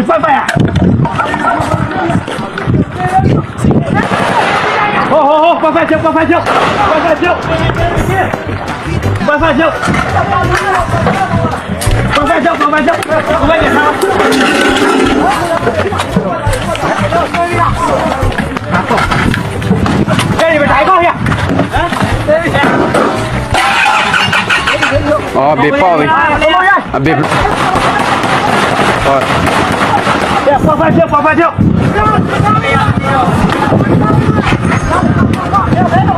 ပှၤဖးယၢ်, ဟိ ဟိ ဟိ ပှၤဖးယၢ်, ပှၤဖးယၢ်, ပှၤဖးယၢ်, ပှၤဖးယၢ်, ပှၤဖးယၢ်, ပှၤဖးယၢ်, ပှၤဖးယၢ်, အဘ့ၣ်ပီၣ်ဝံၤ, အဘ့ၣ်, ပှၤဖးယၢ်, ပှၤဖးယၢ်,